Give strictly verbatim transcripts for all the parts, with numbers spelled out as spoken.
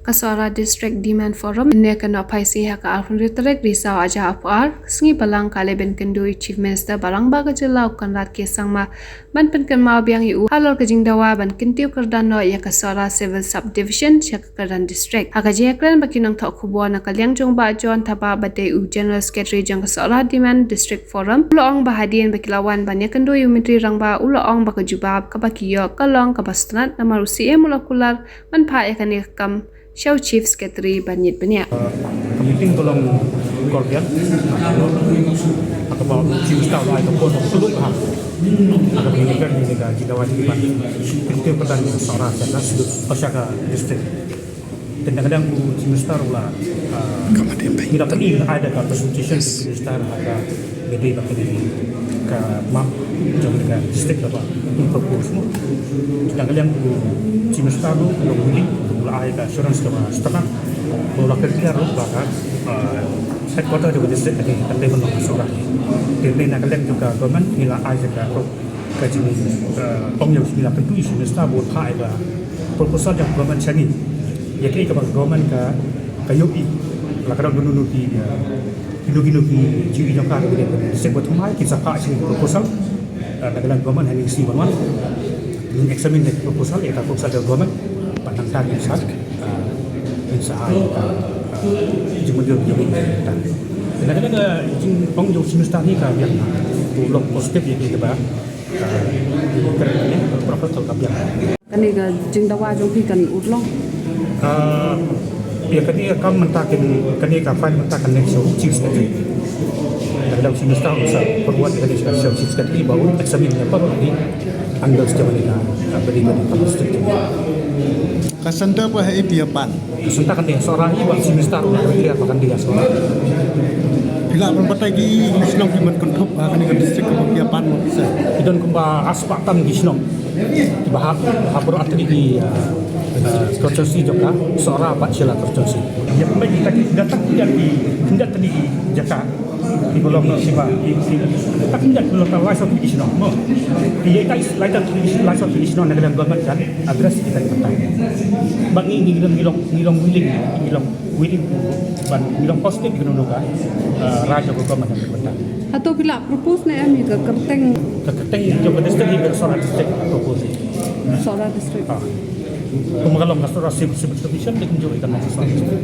Ka Sohra District Demand Forum, mynne ka Nohphaisngi ha ka arphew hynriew tarik Risaw arhajar arphew ar, ka sngi Balang ka la ïakynduh ïa u Chief Minister ba rangbah ka jylla u Conrad K Sangma, ban pynkynmaw biang ïa u halor ka jingdawa ban kyntiew kyrdan noh ïa ka Sohra Civil Subdivision sha ka kyrdan district. Ha ka jingïakren bad ki nongthoh khubor na ka liang jong u Bah John Thabah ba dei u General Secretary jong ka Sohra Demand District Forum, u la ong ba hadien ba ki la wan ban ïakynduh ïa u Myntri Rangbah, u la ong ba ka jubab kaba ki ïoh ka long kaba sngewtynnat namar u C M u la kular ban phah ïa kane ka kam sha u Chief Secretary ban ïit bniah. Ka meeting ka long cordial. Ka ba u Chief Minister u la ai ka phone ba ka long ha ka meeting ka jingdawa jingban. Ka meeting ka dang Sohra sha ka sdut, sha ka district. Te na ka liang u Chief Minister u la, ah, ngi la pyni, ai da ka presentation ka Chief Minister ha ka Nga dei ba ka dei ka map jong ka district kaba u propose mo. Na ka liang u Chief Minister ruh u long willing, u la ai ka assurance kaba sngewtynnat. U la kyrkieh ruh ba ka, ah, headquarter jong ka district ka dei, ka dei ban long ha Sohra. Te na ka liang jong ka government ngi la ai ka, ka jing, ah, ong ïa u, ngi la kyntu ïa u Chief Minister ba un phah ïa ka proposal jong ka government sha ngi. Ïa kaei kaba ka government ka, ka ïohi. La ka dang don kino kino ki, ah, Kino kino ki jingïohi jong ka, kino kino ki seng ba thymmai kin sa phah sha proposal. Ah, na ka liang government ha kine ki sngi ban wan. Ngin examine ïa ka proposal, ïa ka proposal jong government. Bad nangta ngin sa, ah, ngin sa ai ïa ka, ah, jingmynjur jong ka. Na ka liang ka jingong jong u Chief Minister hi ka biang. U long positive ïa ka ba. Kane ka jingdawa jong phi kan urlong. Ah, ïa kane ka kam mynta kan, kane ka file mynta kan leit sha u Chief Secretary. Lada u Chief Minister un sa forward ïa kane sha u Chief Secretary ba un examine ïa ka ba ki angles jong kane ka, ah, ba dei ba dei ka mistake jong ka. Ka center ba ha A P ïa pan. Ka center kan dei ha Sohra hi, bad u Chief Minister u la clear ba kan dei ha Sohra. Phi lah ban batai ki shnong kiban kynthup ha kane ka district kaba phi ïa pan ma phi sha. Ki don kumba arspah tam ki shnong. Kiba hap, hap baroh artylli ki, ah, ah, constituency jong ka Sohra bad Shella constituency. Ïa pynbeit kita ki, kita ki, kita ki jaka. Ki ba long noh shiba, ki, ki, tak mynta ki long ka lai saw tylli ki shnong, mo. Ki ïa tai lai saw tylli, lai saw tylli ki shnong na ka liang government kan address kita ki mynta. Bad ngi, ngi long, ngi long, ngi long willing, ngi long willing to, ban ngi long positive ïa kano kano ka, eh, rai jong ka government na ka mynta. Hato phi la propose ne em ïa ka kyrteng? Ka kyrteng jong ka district hi ka Sohra District propose. Sohra District. Ah. Kumba ka long ka Sohra Civil, Civil Subdivision, te kumjuh ïa ka long ka Sohra District.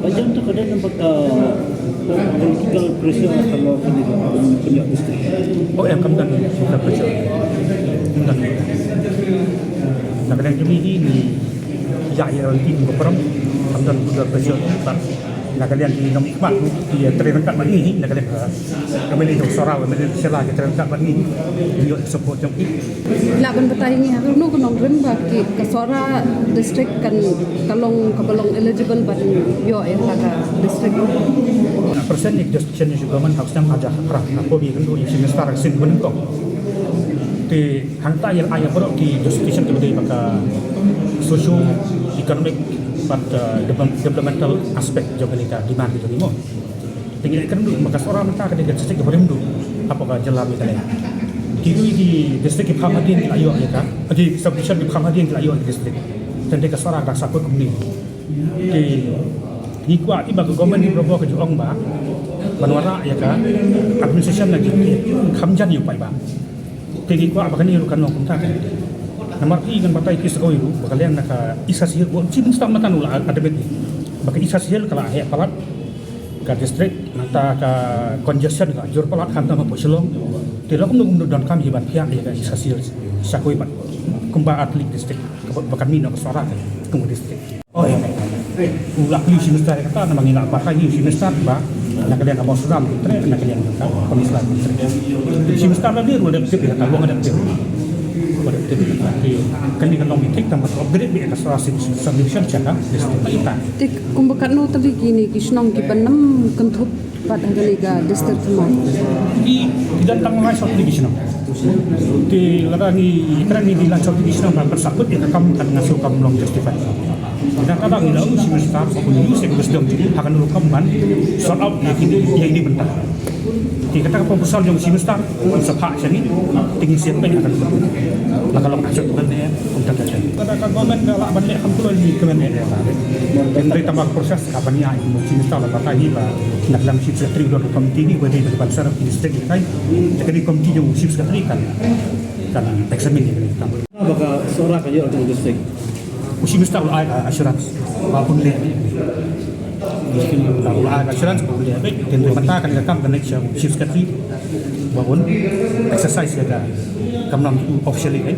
Ba jan tu ka don namar ka political pressure ka long ka dei ka pynïoh district. Oh, em, kam don political pressure. Kam don. Na ka liang jong ngi hi ngi ïa ïa ranti ngi burom. Kam don political pressure. But na ka liang ki nongmihkhmat ki trei ryngkat bad ngi hi, na ka liang ka M L A jong Sohra, M L A Shella ki trei ryngkat bad ngi hi. Ngi ïoh support jong ki. Lah ban batai ngi ha kano ka nongrim ba ki ka Sohra district kan ka long kaba long eligible ban ïoh ïa ka district. Percent ïa ki jurisdiction ïa government ha ka sdang ha jaka phra. Hapoh ïa kynduh ïa Chief Minister ka sien ba nyngkong. Te hangta ïa la ïa baroh ki jurisdiction kiba dei ba ka socio economic bad, uh, develop-, developmental aspect jong kane ka demand jong ngi mo. Te ngi la kynduh ba ka Sohra mynta ka dei ka district kaba rim duh hapoh ka jylla Meghalaya. Ki dei ki district ki pham hadien ki la ïoh ïa ka, ki subdivision ki pham hadien ki la ïoh ïa ka district. Te dei ka Sohra ka dang sa kut kumne. Te ngi kwah i ba ka government ni bro ka ju ong ba ban wanrah ïa ka administration na ki kham jan ïa u paidbah. Te ngi kwah ba kane ruh kan long kumta kan. Namar ki ngan batai ki sa kawei ruh ba ka liang na ka East Khasi Hills, ba u Chief Minister mynta u la admit ba ka East Khasi Hills ka la heh palat ka district, nangta ka congestion ka jur palat khamtam hapoh Shillong. Te lada kumno kumno donkam hi ban phiah ïa ka East Khasi Hills sha kawei pat kumba artylli ki district kaba, ba kan mih na ka Sohra kan kum ka district. Oh, ïa. U la kylli u Chief Minister ïa kata, namar ngi la batai ïa u Chief Minister ba na ka liang ka Mawsynram ki trei, na ka liang ka Peninsula ki trei. U Chief Minister la dei ruh dep tip ïa kata, ruh dep tip. Ruh dep tip ïa kata. Te kane ka long ki thik tang ban upgrade beit ïa ka Sohra Subdivision sha ka district. Te kumba katno tylli kine ki shnong kiban ym kynthup pat ha kane ka district thymmai. Ki, ki don tang lai saw tylli ki shnong. Te lada ngi kren ngi, ngi lai saw tylli ki shnong ban pynsah kut ïa ka kam, kan nga sngew kam long justify. Te nangta ngi la ong u Chief Minister ba un use ïa ka wisdom jong u ha kano rukom ban sort out ïa kine, ïa ine i bynta. Te kata ka proposal jong u Chief Minister un sa phah sha ngi, te ngin sa peit ha kano rukom. La ka long ha sut ban ne kumta ka. Lada ka Government ka lah ban leh kham kloi ni kmen eh. Hynrei tang ba ka process ka ban ïa i Chief Minister la batai hi ba na ka liang Chief Secretary u don ka committee ni ba dei ban sar ki district ni kai. Te kane committee jong u Chief Secretary kan kan examine ïa kane ka kam. Ba ka Sohra ka ïoh jong district. U Chief Minister u la ai ka assurance ba un leh. U la ai ka assurance ba un leh. Te mynta kane ka kam ka next u Chief Secretary ba un exercise ïa ka kam nam officially kai.